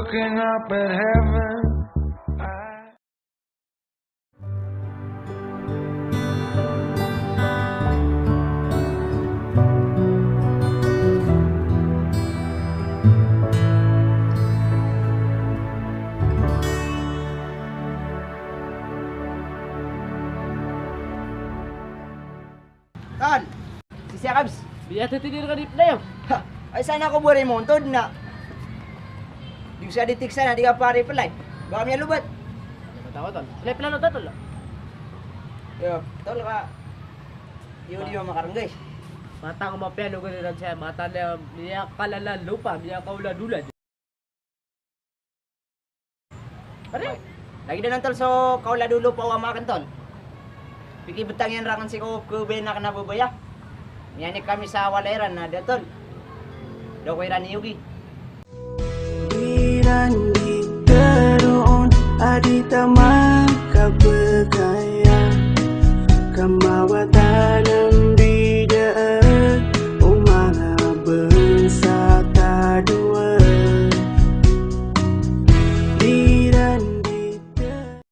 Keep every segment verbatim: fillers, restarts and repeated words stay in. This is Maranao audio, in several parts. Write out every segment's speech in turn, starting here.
Looking up at heaven. Tol, sisii ka bs. Biyatitini rka di pnayaw. Ha, ay sana ko bori montod na. Di ko sa di tiksa na di ka pari play. Baka miyalobat. Matawa, tol. Play, play, tol. Yo, tol ka. Yo, di mamakarnggay. Mata ko mapiya, lugar iran saya. Mata niya, miyakalala lupa, miyakaoladolad. Pare, lagid anan tol so kaoladolad o pawa makan tol. Pikibetang iyan raken sii ko kebena kena bebaya. Miyanik kami sa walay iran na da tol. Da ko iran iyogi. Iran di teroon a di ta makabegaya. Kamawatan a mbida o manga bansa ta dowa. Iran di te-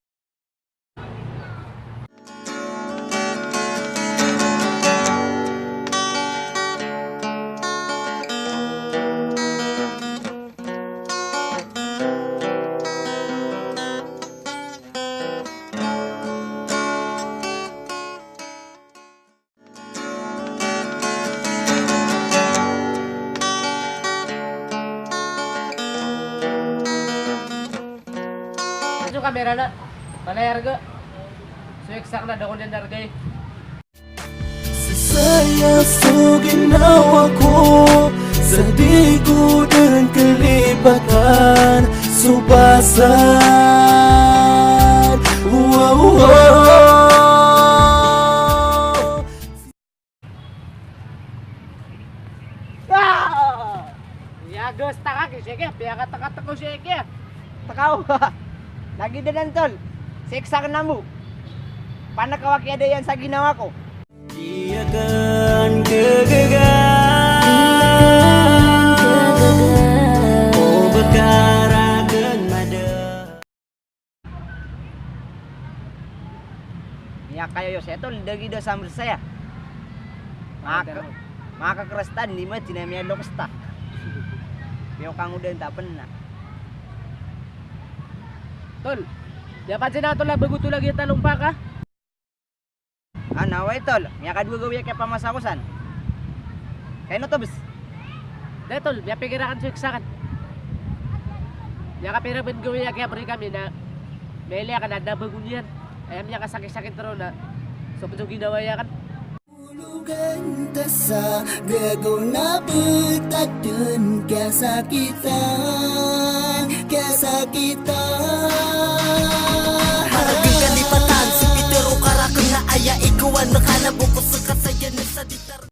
So kamera na, mana arga? So eksak na da ko niyan arga e. Sasaya so ginawa ko, sa di ko dn kalipatan so pasad. Wow, wow. Ah! Iya, gas, taka ki, sige, piyakataka-taka ko, sige. Takaw. Lagid anan tol. Siksa ka na mo. Panakaw a kiyada iyan sa ginawa ko. Di akn kagaga. O ba karakn mada. Miyakayoyo saya tol, da giya da sambil saya. Maka, maka keras tan lima tina miyalokes ta. Piyo kangodan ta pena. Tol, di apa sina tol, a bago tol a giya ta lompa ka. Ana, oway tol, miyakadowa gawii a kiyapamasa ko san. Kaino to, bes? Da tol, miyapikir akn so iksa akn. Miyakapira ben gawii a kiyabri kami na miyailay akn a da bago niyan. Aya miyakasakit-sakit roo na so pn so ginawa iyan akn. Ologan ta sa gagaw na btad dn kasakitan, kasakitan. Maragn kalipatan si Peter o karakn na aya ikawan na kana bokos sa kasaya.